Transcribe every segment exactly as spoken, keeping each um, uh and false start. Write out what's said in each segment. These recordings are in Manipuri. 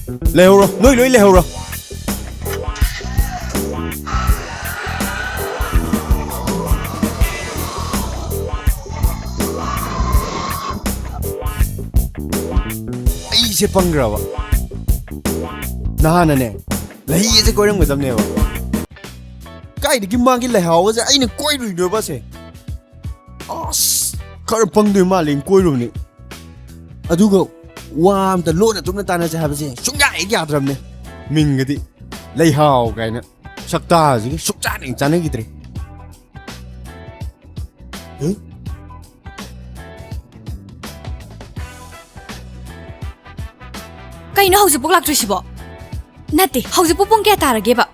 ꯂꯩꯍꯧꯔꯣ, ꯅꯣꯏ ꯂꯣꯏ ꯂꯩꯍꯧꯔꯣ꯫ ꯑꯩꯁꯦ ꯄꯪꯈ꯭ꯔꯕ꯫ ꯅꯍꯥꯟꯅꯅꯦ, ꯂꯩꯍꯩꯁꯦ ꯀꯣꯏꯔꯝꯒꯗꯕꯅꯦꯕ꯫ ꯀꯥꯏꯗꯒꯤ ꯃꯥꯒꯤ ꯂꯩꯍꯥꯎꯒꯁꯦ ꯑꯩꯅ ꯀꯣꯏꯔꯨꯏꯅꯣꯕꯁꯦ? ꯑꯁ, ꯈꯔ ꯄꯪꯗꯣꯏ ꯃꯥꯜꯂꯦ ꯀꯣꯏꯔꯨꯕꯅꯤ꯫ ꯑꯗꯨꯒ ꯋꯥ ꯑꯝꯇ ꯂꯣꯟꯅ ꯊꯨꯞꯅ ꯇꯥꯟꯅꯁꯦ ꯍꯥꯏꯕꯁꯦ ꯁꯨꯡꯌꯥ ꯍꯦꯛ ꯌꯥꯗ꯭ꯔꯕꯅꯦ꯫ ꯃꯤꯡꯒꯗꯤ ꯂꯩꯍꯥꯎ ꯀꯥꯏꯅ꯫ ꯁꯛꯇꯥꯁꯤꯒ ꯁꯨꯛꯆꯥꯟ ꯍꯦꯛ ꯆꯥꯟꯅꯈꯤꯗ꯭ꯔꯦ꯫ ꯍꯨꯝ? ꯀꯩꯅꯣ ꯍꯧꯖꯤꯛꯐꯥꯎ ꯂꯥꯛꯇ꯭ꯔꯤꯁꯤꯕꯣ? ꯅꯠꯇꯦ, ꯍꯧꯖꯤꯛꯄꯨ ꯄꯨꯡ ꯀꯌꯥ ꯇꯥꯔꯒꯦꯕ?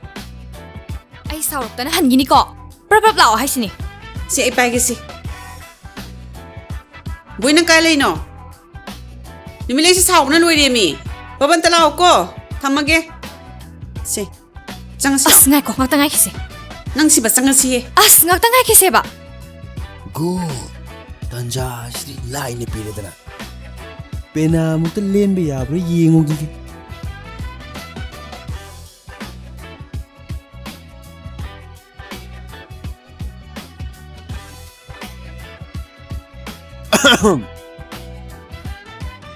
ꯑꯩ ꯁꯥꯎꯔꯛꯇꯅ ꯍꯟꯈꯤꯅꯤꯀꯣ꯫ ꯄ꯭ꯔꯞ ꯄ꯭ꯔꯞ ꯂꯥꯛꯑꯣ ꯍꯥꯏꯁꯤꯅꯤ꯫ ꯁꯦ, ꯑꯩ ꯄꯥꯏꯒꯦ ꯁꯦ꯫ ꯕꯣꯏ, ꯅꯪ ꯀꯥꯏ ꯂꯩꯅꯣ? ꯅꯨꯃꯤꯠꯂꯩꯁꯦ ꯁꯥꯎꯕꯅ ꯂꯣꯏꯔꯦꯃꯤ꯫ ꯕꯕꯟꯇ ꯂꯥꯛꯑꯣꯀꯣ꯫ ꯊꯝꯃꯒꯦ꯫ ꯁꯦ, ꯆꯪꯉꯁꯤ꯫ ꯑꯁ, ꯉꯥꯏꯈꯣ, ꯉꯥꯛꯇ ꯉꯥꯏꯈꯤꯁꯦ꯫ ꯅꯪ ꯁꯤꯕ ꯆꯪꯉꯁꯤꯌꯦ꯫ ꯑꯁ, ꯉꯥꯛꯇ ꯉꯥꯏꯈꯤꯁꯦꯕ꯫ ꯒꯨꯗ꯫ ꯇꯟꯖꯥꯁꯤꯗꯤ ꯂꯥꯏꯅ ꯄꯤꯔꯦꯗꯅ꯫ ꯄꯦꯅꯥꯃꯨꯛꯇ ꯂꯦꯟꯕ ꯌꯥꯕ꯭ꯔꯥ ꯌꯦꯡꯉꯨꯈꯤꯒꯦ꯫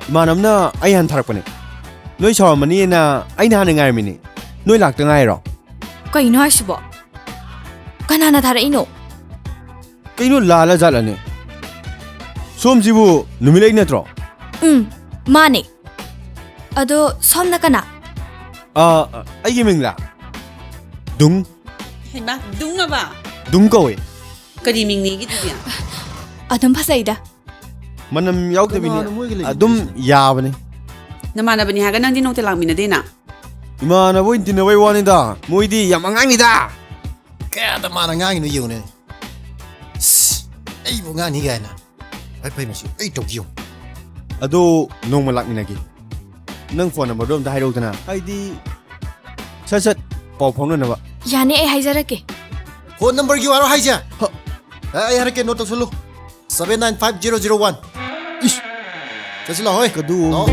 ꯏꯃꯥꯟꯅꯕꯅ ꯑꯩ ꯍꯥꯟꯅ ꯊꯥꯔꯛꯄꯅꯦ꯫ ꯅꯣꯏ ꯁꯥꯎꯔꯝꯃꯅꯤꯅ ꯑꯩꯅ ꯍꯥꯟꯅ ꯉꯥꯏꯔꯝꯃꯤꯅꯦ꯫ ꯅꯣꯏ ꯂꯥꯛꯇ ꯉꯥꯏꯔꯣ? ꯀꯩꯅꯣ ꯍꯥꯏꯁꯤꯕꯣ? ꯀꯅꯥꯅ ꯊꯥꯔꯛꯏꯅꯣ? ꯀꯩꯅꯣ, ꯂꯥꯜꯂ ꯖꯥꯠꯂꯅꯦ? ꯁꯣꯝꯁꯤꯕꯨ ꯅꯨꯃꯤꯠꯂꯩ ꯅꯠꯇ꯭ꯔꯣ? ꯎꯝ, ꯃꯥꯅꯦ꯫ ꯑꯗꯣ ꯁꯣꯝꯅ ꯀꯅꯥ? ꯑꯥ, ꯑꯩꯒꯤ ꯃꯤꯡꯂꯥ? ꯗꯨꯡ꯫ ꯍꯩꯃꯥ, ꯗꯨꯡ ꯑꯕ? ꯗꯨꯡ ꯀꯧꯋꯦ꯫ ꯀꯔꯤ ꯃꯤꯡꯅꯤꯒꯦ ꯑꯗꯨꯗꯤ? ꯑꯗꯨꯝ ꯐꯖꯩꯗ꯫ ꯃꯅꯝ ꯌꯥꯎꯗꯕꯤꯅꯦ꯫ ꯀꯅꯥꯅꯣ ꯃꯣꯏꯒ ꯂꯩꯃꯤꯟꯅꯩꯁꯦ? ꯑꯗꯨꯝ ꯌꯥꯕꯅꯦ꯫ ꯅꯃꯥꯟꯅꯕꯅꯤ ꯍꯥꯏꯔꯒ ꯅꯪꯗꯤ ꯅꯣꯡꯇ ꯂꯥꯛꯃꯤꯟꯅꯗꯦꯅ? ꯏꯃꯥꯟꯅꯕ ꯑꯣꯏꯅ ꯇꯤꯟꯅꯕꯩ ꯋꯥꯅꯤꯗ꯫ ꯃꯣꯏꯗꯤ ꯌꯥꯝ ꯑꯉꯥꯡꯅꯤꯗ꯫ ꯀꯌꯥꯗ ꯃꯥꯅ ꯉꯥꯡꯉꯤꯅꯣ ꯌꯦꯡꯉꯨꯅꯦ꯫ ꯁꯤꯁ, ꯑꯩꯕꯨ ꯑꯉꯥꯡꯅꯤ ꯀꯥꯏꯅ꯫ ꯐꯩ ꯐꯩ, ꯃꯁꯤ ꯑꯩ ꯇꯧꯒꯦ ꯌꯦꯡꯉꯨ꯫ ꯑꯗꯣ ꯅꯣꯡꯃ ꯂꯥꯛꯃꯤꯟꯅꯒꯦ꯫ ꯅꯪ ꯐꯣꯟ ꯅꯝꯕꯔꯗꯣ ꯑꯝꯇ ꯍꯥꯏꯔꯛꯎꯗꯅ꯫ ꯍꯥꯏꯗꯤ ꯁꯠ ꯁꯠ ꯄꯥꯎ ꯐꯥꯎꯅꯅꯕ꯫ ꯌꯥꯅꯤ, ꯑꯩ ꯍꯥꯏꯖꯔꯛꯀꯦ꯫ ꯐꯣꯟ ꯅꯝꯕꯔꯒꯤ ꯋꯥꯔꯣ ꯍꯥꯏꯁꯦ? ꯍ꯫ ꯑꯦ, ꯑꯩ ꯍꯥꯏꯔꯛꯀꯦ, ꯅꯣꯠ ꯇꯧꯁꯜꯂꯨ꯫ Seven nine five zero zero one. ꯏꯁ! ꯆꯠꯁꯤꯜꯂꯣ, ꯍꯣꯏ꯫ ꯀꯗꯨ꯫ ꯂꯥꯛꯑꯣ꯫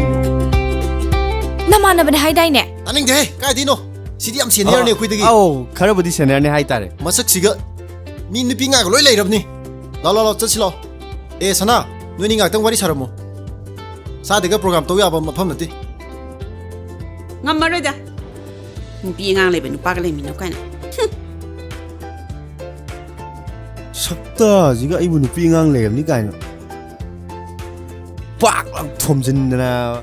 ꯅꯃꯥꯟꯅꯕꯅꯦ ꯍꯥꯏꯗꯥꯏꯅꯦ? ꯇꯥꯅꯤꯡꯗꯦꯍꯦ, ꯀꯥꯏꯗꯩꯅꯣ? ꯁꯤꯗꯤ ꯌꯥꯝ ꯁꯦꯅꯤꯌꯔꯅꯦ ꯑꯩꯈꯣꯏꯗꯒꯤ꯫ ꯑꯧ, ꯈꯔꯕꯨꯗꯤ ꯁꯦꯅꯤꯌꯔꯅꯦ ꯍꯥꯏꯇꯥꯔꯦ꯫ ꯃꯁꯛꯁꯤꯒ ꯃꯤ ꯅꯨꯄꯤ ꯉꯥꯒ ꯂꯣꯏ ꯂꯩꯔꯕꯅꯤ꯫ ꯂꯥꯎ ꯂꯥꯎ ꯂꯥꯎ, ꯆꯠꯁꯤ ꯂꯥꯎ꯫ ꯑꯦ ꯁꯅꯥ, ꯅꯣꯏꯅꯤ ꯉꯥꯛꯇꯪ ꯋꯥꯔꯤ ꯁꯥꯔꯝꯃꯣ꯫ ꯁꯥꯗꯒ ꯄ꯭ꯔꯣꯒ꯭ꯔꯥꯝ ꯇꯧ ꯌꯥꯕ ꯃꯐꯝ ꯅꯠꯇꯦ꯫ ꯉꯝꯃꯔꯣꯏꯗ꯫ ꯅꯨꯄꯤ ꯑꯉꯥꯡ ꯂꯩꯕ ꯅꯨꯄꯥꯒ ꯂꯩꯃꯤꯟꯅꯧ ꯀꯥꯏꯅ꯫ ꯁꯛꯇꯥꯁꯤꯒ ꯑꯩꯕꯨ ꯅꯨꯄꯤ ꯑꯉꯥꯡ ꯂꯩꯔꯝꯅꯤ ꯀꯥꯏꯅ ꯄꯥꯛ ꯂꯥꯎ ꯊꯣꯝꯖꯤꯟꯗꯅ꯫